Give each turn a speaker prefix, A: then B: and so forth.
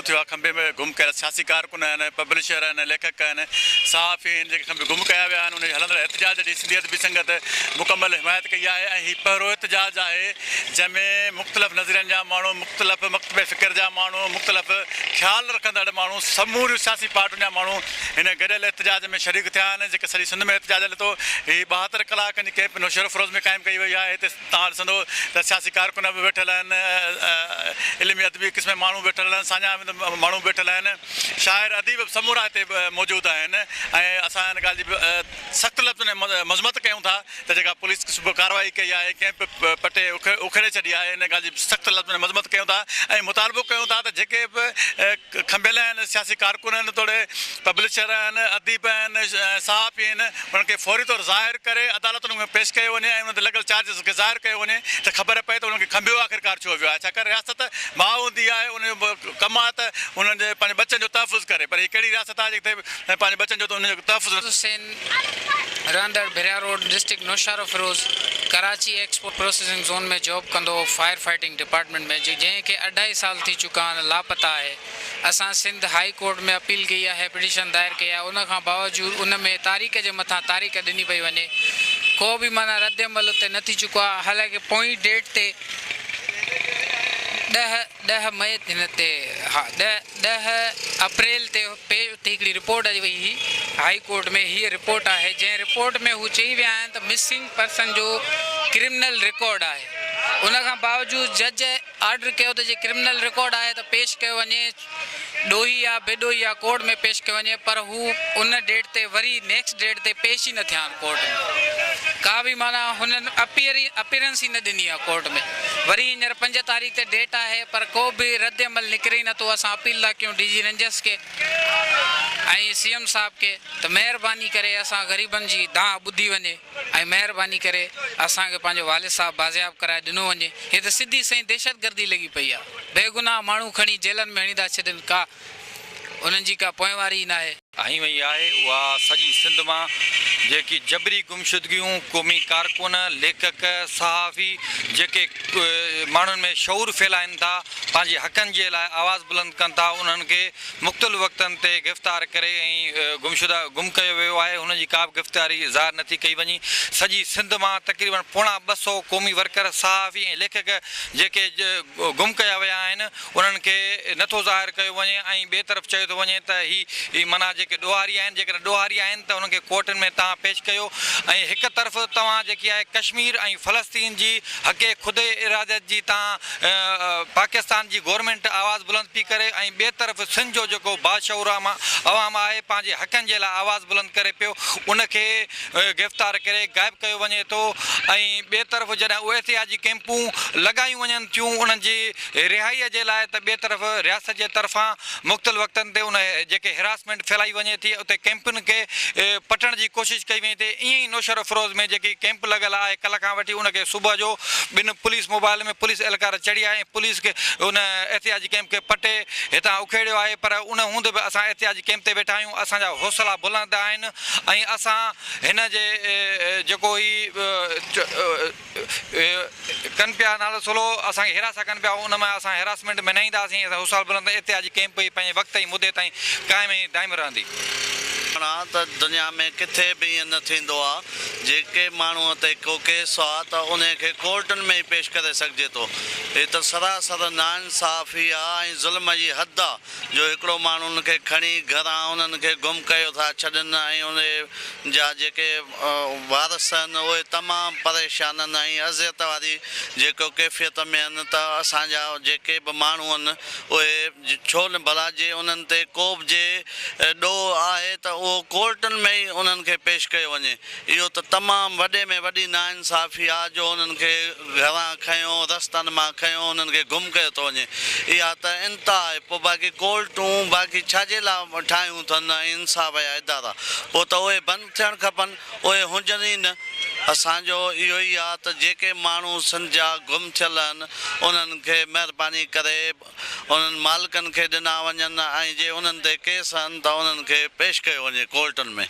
A: شروع ٿيو آهي کنڀي ۾ گم ڪيل سياسي ڪارڪن آهن پبلشر آهن ليکڪ آهن صحافي آهن جيڪي کنڀي گم ڪيا ويا آهن ان جي هلندڙ احتجاج جي سنڌي ادبي سنگت مڪمل حمايت ڪئي آهي ۽ هي پهريون احتجاج آهي جنهن ۾ مختلف نظرين جا ماڻهو مختلف مڪتب فڪر جا ماڻهو مختلف خيال رکندڙ ماڻهو سموريون سياسي پارٽين جا ماڻهو هن گڏيل احتجاج ۾ شريڪ ٿيا آهن جيڪي سڄي سنڌ ۾ احتجاج هلي ٿو هي 72 ڪلاڪن جي ڪئمپ نوشهروفيروز ۾ قائم ڪئي وئي آهي هتي توهان ڏسندو ته سياسي ڪارڪن به ويٺل آهن، علمي ادبي قسم جا ماڻهو به ويٺل آهن، ساڃاهه وند ماڻهو به ويٺل آهن، شاعر اديب به سمورا هتي موجود آهن ۽ اسان ان ڳالهه جي به سخت لفظن ۾ مذمت ڪيون ٿا ته جيڪا پوليس صبح ڪارروائي ڪئي آهي ڪئمپ پٽي اکيڙي ڇڏي آهي ان ڳالهه جي به سخت لفظن ۾ مذمت ڪيون ٿا ۽ مطالبو ڪيون ٿا ته جيڪي به کنڀيل آهن سياسي ڪارڪن آهن توڙي پبلشر آهن اديب آهن صحافي آهن انهن کي فوري طور ظاهر ڪري عدالتن ۾ پيش ڪيو وڃي ۽ انهن تي لڳل چارجز کي ظاهر ڪيو وڃي ته خبر پئي ته انهن کي کنڀيو آخرڪار ڇو ويو آهي ڇاڪاڻ رياست ماء هوندي آهي ان جو ڪم آهي ته انهن جي پنهنجي ٻچن جو تحفظ ڪري پر هي ڪهڙي رياست آهي جتي پنهنجي ٻچن جو انهن جو تحفظ نه
B: حسين رهندڙ Bhiria road district Naushahro Feroze Karachi export processing zone ۾ job ڪندو هو فائر فائٽنگ ڊپارٽمينٽ ۾ جنهن کي اڍائي سال ٿي چڪا آهن لاپتا آهي اسان سنڌ هائي ڪورٽ ۾ اپيل ڪئي آهي پٽيشن دائر ڪئي آهي ان کان باوجود ان ۾ تاريخ جي مٿان تاريخ ڏني پئي وڃي ڪو به معنيٰ رد عمل اتي نه ٿي چڪو آهي حالانڪه پوئين ڊيٽ تي ڏهه ڏهه مئي هن تي ها ڏهه ڏهه اپريل تي پي اتي هڪڙي رپورٽ اچي وئي هئي هائي ڪورٽ ۾ هيء رپورٽ آهي جنهن رپورٽ ۾ هو چئي ويا آهن ته مسنگ پرسن جو ڪرمنل رڪارڊ آهي ان کان باوجود جج آرڊر ڪيو ته جي ڪرمنل رڪارڊ آهي ته پيش ڪيو وڃي، ڏوهي يا بي ڏوهي آ ڪورٽ ۾ پيش ڪيو وڃي پر هو ان ڊيٽ تي وري نيڪسٽ ڊيٽ تي پيش ئي نه ٿيا آهن ڪورٽ ۾ ڪا به معنيٰ هنن اپيئر ئي اپيئرنس ئي نه ڏني آ ڪورٽ ۾ وري هينئر پنج تاريخ تي ڊيٽ آهي پر ڪو به رد عمل نڪري ئي نٿو اسان اپيل ٿا ڪيون ڊي جي رينجرس کي ۽ سي ايم صاحب کي ته مهرباني ڪري اسان غريبن جي دانهن ٻڌي وڃي. ۽ مهرباني ڪري اسان کي پنهنجو والد صاحب بازياب ڪرائي ڏنو وڃي هي ته سڌي سئين دهشتگردي لڳي پئي آ بيگناهه ماڻهو کڻي جيلن ۾ هڻي ٿا ڇڏن ڪا انهن جي ڪا پوئواري ئي ناهي.
C: هنئي وئي آهي اها سڄي سنڌ مان جيڪي جبري گمشدگيون قومي ڪارڪن ليکڪ صحافي جيڪي ماڻهن ۾ شعور ڦهلائن ٿا پنهنجي حقن جي لاء آواز بلند ڪن ٿا انهن کي مختلف وقتن تي گرفتار ڪري ۽ گمشده گم ڪيو ويو آهي هن جي ڪا به گرفتاري ظاهر نٿي ڪئي وڃي سڄي سنڌ مان تقريبن پوڻا 200 قومي ورڪر صحافي ۽ ليکڪ جيڪي گم ڪيا ويا آهن انهن کي نٿو ظاهر ڪيو وڃي ۽ ٻئي طرف چيو ٿو وڃي ته هي معنيٰ جيڪي ڏوهاري آهن جيڪڏهن ڏوهاري آهن ته انهن کي ڪورٽن ۾ توهان پيش ڪيو ۽ هڪ طرف توهان جيڪي آهي ڪشمير ۽ فلسطين جي حق خود اراديت جي توهان پاڪستان جي گورنمينٽ آواز بلند پي ڪري ۽ ٻئي طرف سنڌ جو جيڪو باشعور عوام آهي پنهنجي حقن جي لاء آواز بلند ڪري پيو ان کي گرفتار ڪري غائب ڪيو وڃي ٿو ۽ ٻئي طرف جڏهن اهي احتجاجي ڪئمپون لڳايون وڃن ٿيون انهن جي رهائي جي لاء ته ٻئي طرف رياست جي طرفان مختلف وقتن تي ان جيڪي هراسمينٽ ڦهلائي وڃي ٿي اتي ڪئمپن کي پٽڻ جي ڪوشش ڪئي وڃي ٿي ائين ئي نوشهروفيروز ۾ جيڪي ڪئمپ لڳل آهي ڪلهه کان وٺي ان کي صبح جو ٻن پوليس موبائل ۾ پوليس اهلڪار چڙهي آيا ۽ پوليس کي ان احتجاجي ڪئمپ کي پٽي هتان اکيڙيو آهي پر ان هوندي به اسان احتجاجي ڪئمپ تي ويٺا آهيون اسان جا حوصلا بلند آهن ۽ اسان هن جي جيڪو هي ڪن پيا نالو سولو اسان کي هراسان ڪن پيا ان مان اسان هراسمينٽ ۾ نه اينداسين اسان حوصلا بلند احتجاجي ڪئمپ ئي پنهنجي وقت ۽ مدي تائين قائم ۽ دائم رهندي.
D: آ ته دنيا ۾ ڪٿي به ائين نه ٿيندو آ جيڪي ماڻهو تي ڪو ڪيس آ ته انهي کي ڪورٽن ۾ ئي پيش ڪري سگهجي ٿو هي ته سراسر ناانصافي آ ۽ ظلم جي حد آ جو هڪڙو ماڻهن کي کڻي گهران انهن کي گم ڪيو ٿا ڇڏن ۽ انهي جا جيڪي وارث آهن اهي تمام پريشان آهن ۽ اذيت واري جيڪو ڪيفيت ۾ آهن ته اسان جا جيڪي به ماڻهو آهن اهي ڇو نه ڀلا جي انهن تي ڪو به جي ڏوهه آهي ته اهو ڪورٽن ۾ ئي انهن کي پيش ڪيو وڃي اهو ته تمام وڏي ۾ وڏي ناانصافي آهي جو انهن کي گهران کنيو رستن مان کنيو انهن کي گم ڪيو ٿو وڃي اها ته انتها آهي پوء باقي ڪورٽون باقي ڇا جي لاء ٺاهيون اٿن ۽ انصاف جا ادارا پوء ته اهي بند ٿيڻ کپن اهي هجن ئي نه اسان جو اهو ئي آ ته جيڪي ماڻهو سنڌ جا گم ٿيل آهن انهن کي مهرباني ڪري انهن مالڪن کي ڏنا وڃن ۽ جي انهن تي ڪيس آهن ته انهن کي پيش ڪيو وڃي ڪورٽن ۾.